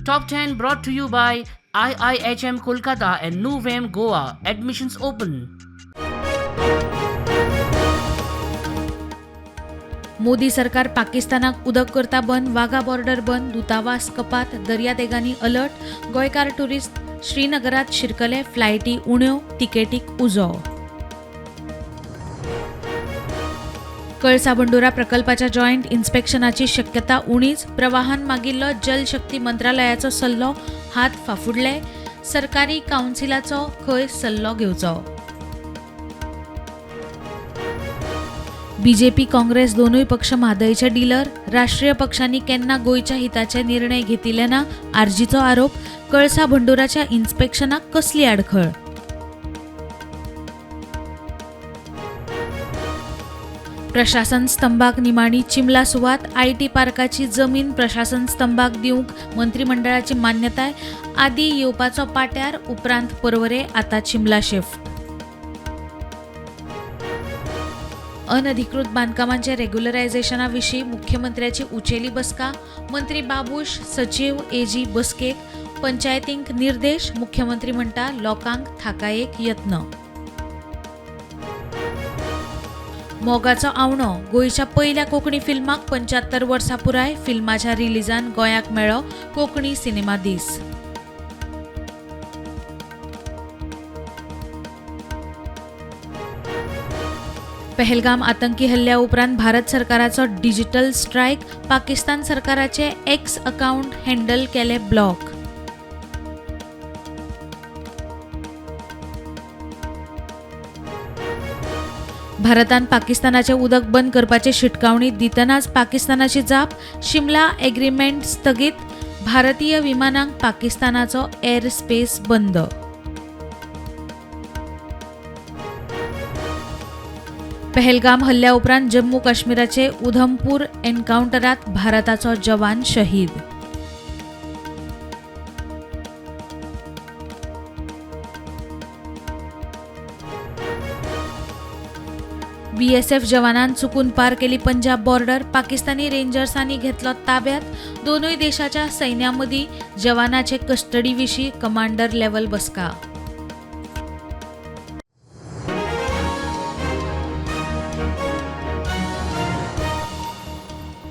Top 10 brought to you by IIHM Kolkata and Nuvem Goa. Admissions open. Modi सरकार पाकिस्तानाक उदक करता बंद, वाघा बॉर्डर बंद, दूतावास कपात, दर्यादेगांनी अलर्ट, गोंयकार ट्युरिस्ट श्रीनगरात शिरकले, फ्लायटी उण्यो, तिकेटीक उजो. कळसा बंडुरा प्रकल्पाच्या जॉयंट इन्स्पेक्शनाची शक्यता उणीच, प्रवाहान मागिल्लो जलशक्ती मंत्रालयाचो सल्लो हात फाफुडले, सरकारी कावन्सिलाचो खंय सल्लो घेवचो. बीजेपी काँग्रेस दोनूय पक्ष म्हादयचे डीलर, राष्ट्रीय पक्षांनी केन्ना गोंयच्या हिताचे निर्णय घेतिल्ले ना, आरजीचो आरोप. कळसा भंडुराच्या इन्स्पेक्शनाक कसली आडखळ? प्रशासन स्तंभाक निमाणी चिमला सुवात, IT पार्काची जमीन प्रशासन स्तंभाक दिवंक मंत्रिमंडळाची मान्यताय, आदी येवपाचो पाट्यार, उपरांत पर्वरे, आतां चिमला शिफ्ट. अनधिकृत बांदकामांचे रेग्युलरायझेशना विशीं मुख्यमंत्र्याची उचेली बसका, मंत्री बाबूश, सचीव एजी बसकेक पंचायतींक निर्देश, मुख्यमंत्री म्हणटा लोकांक थाकायेक यत्न. मोगाचो आवणो गोंयच्या पयल्या कोंकणी फिल्माक 75 वर्सां पुराय, फिल्माच्या रिलिजान गोंयाक मेळ्ळो कोंकणी सिनेमा दीस. पहलगाम आतंकी हल्ल्या उपरांत भारत सरकाराचो डिजिटल स्ट्रायक, पाकिस्तान सरकाराचे एक्स अकाउंट हँडल केले ब्लॉक. भारतान पाकिस्तानाचें उदक बंद करपाची शिटकावणी दितनाच पाकिस्तानाची जाप, शिमला एग्रीमेंट स्थगीत, भारतीय विमानांक पाकिस्तानाचो एअर स्पेस बंद. पहलगाम हल्ल्या उपरांत जम्मू काश्मीराचे उधमपूर एन्काउंटरात भारताचो जवान शहीद. बीएसएफ जवानान चुकून पार केली पंजाब बॉर्डर, पाकिस्तानी रेंजर्सांनी घेतलो ताब्यात, दोनूय देशाच्या सैन्यामदीं जवानाचे कस्टडी विशीं कमांडर लेव्हल बसका.